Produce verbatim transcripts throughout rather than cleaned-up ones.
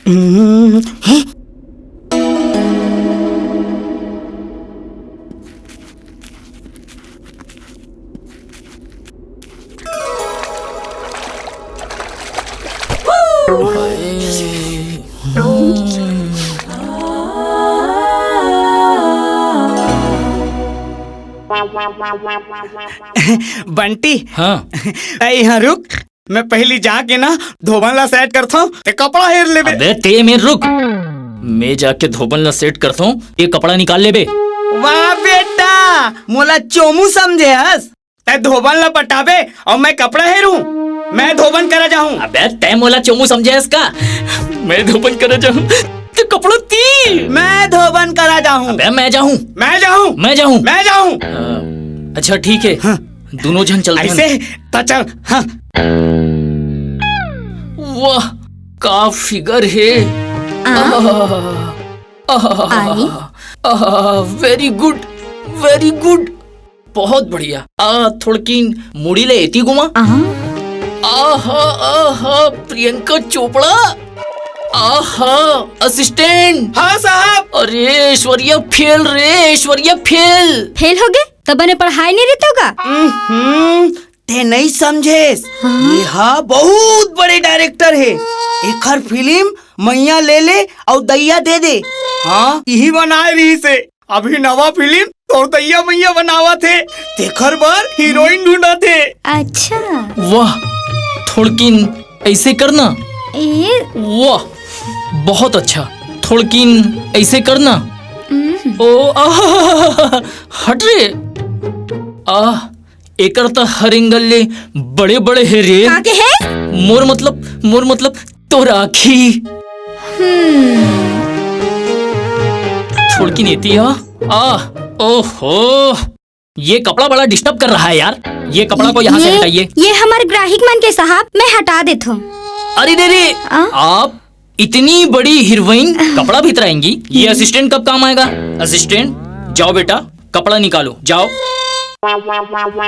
हम्म, हैं? बंटी, हाँ। तै इहाँ रुक, मैं पहिली जाके ना धोबन ला सेट करथंव, तैं कपड़ा हेर लेबे। अबे तैं एमेर रुक, मैं जाके धोबन ला सेट करथंव, तैं कपड़ा निकाल लेबे। वाह बेटा, मोला चोमू समझे हस? तैं धोबन ला पटाबे अउ मैं कपड़ा हेरूं? मैं धोबन करा जाहूं। अबे तैं मोला चोमू समझे हस का? मैं धोबन करा जाहूं, तैं कपड़ा ती। मैं धोबन करा जाहूं। अबे मैं जाहूं। मैं जाहूं। मैं जाहूं। मैं जाहूं। अ, अच्छा ठीक है, हाँ। दूनों झन चलथन। अइसे? त चल, हाँ। वाह, का फिगर हे। आ? आह, आह, आई? आह, very good, very good। बहुत बढ़िया। आ, थोड़किन मुड़ी ले एती घुमा। आहा। आहा, आहा, प्रियंका चोपड़ा। आहा, असिस्टेंट। हाँ साहब। अरे, ऐश्वर्या फेल रे, ऐश्वर्या फेल। फेल होगे? त बने पढ़ाई नइ रहिथे का? हम्म, तैं नइ समझेस। हाँ? ये हा बहुत बड़े डायरेक्टर हे। एखर फिल्म मइया ले ले अउ दइया दे दे। हाँ, इही बनाए रहिस हे। अभी नवा फिल्म तोर दइया मइया बनावत हे, तेखर बर हीरोइन ढूंढत हे। अच्छा। वाह, थोड़किन अइसे करना। ए? वाह, बहुत अच्छा। थोड़किन अइसे करना। हम्म। ओ, आह, हट रे। आह, एकर त हर एंगल ले बड़े-बड़े हे रे। का के हे? मोर मतलब, मोर मतलब तोर आँखी। हम्म। थोड़किन एती आ। आह, ओहो। ये कपड़ा बड़ा डिस्टर्ब कर रहा है यार। ये कपड़ा को यहाँ से ये, हटाइए। ये हमर ग्राहिक मन के साहब, मैं हटा देथों। अरे रे रे, आ? आप इतनी बड़ी हीरोइन कपड़ा भी तराएंगी? ये असिस्टेंट कब काम आएगा? असिस्टेंट, जाओ बेटा, कपड़ा निकालो, जाओ।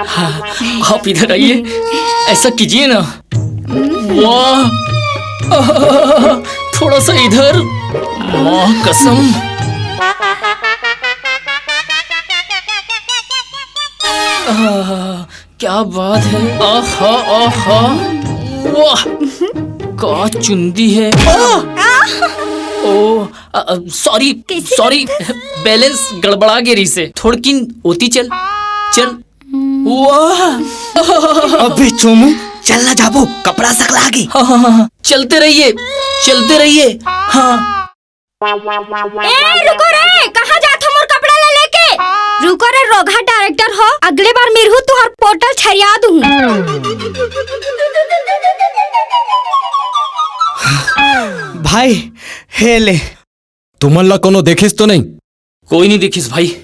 हाँ, आप इधर आइए, ऐसा कीजिए ना। वाह, थोड़ा सा इधर। माँ कसम। आह, क्या बात है। आहा, आहा। वाह, का चुंदी है। ओ, अ, अ, सॉरी, कैसे सॉरी, बैलेंस गड़बड़ा गे रहिसे। थोड़किन ओती चल, चल। वाह। अबे चोमू, चल ना जाबो, कपड़ा सकला गे। हाँ, हाँ, हाँ, हाँ। चलते रहिए, चलते रहिए। हाँ। ए, रुको रे, कहाँ जात हो मोर कपड़ा ला लेके? रुको रे, रोगहा डायरेक्टर हो, अगले बार मिरहू तुहार पोर्टल छरिया दूँ। भाई, हे ले। तुमन ला कोनो देखिस तो नहीं? कोई नहीं देखिस भाई।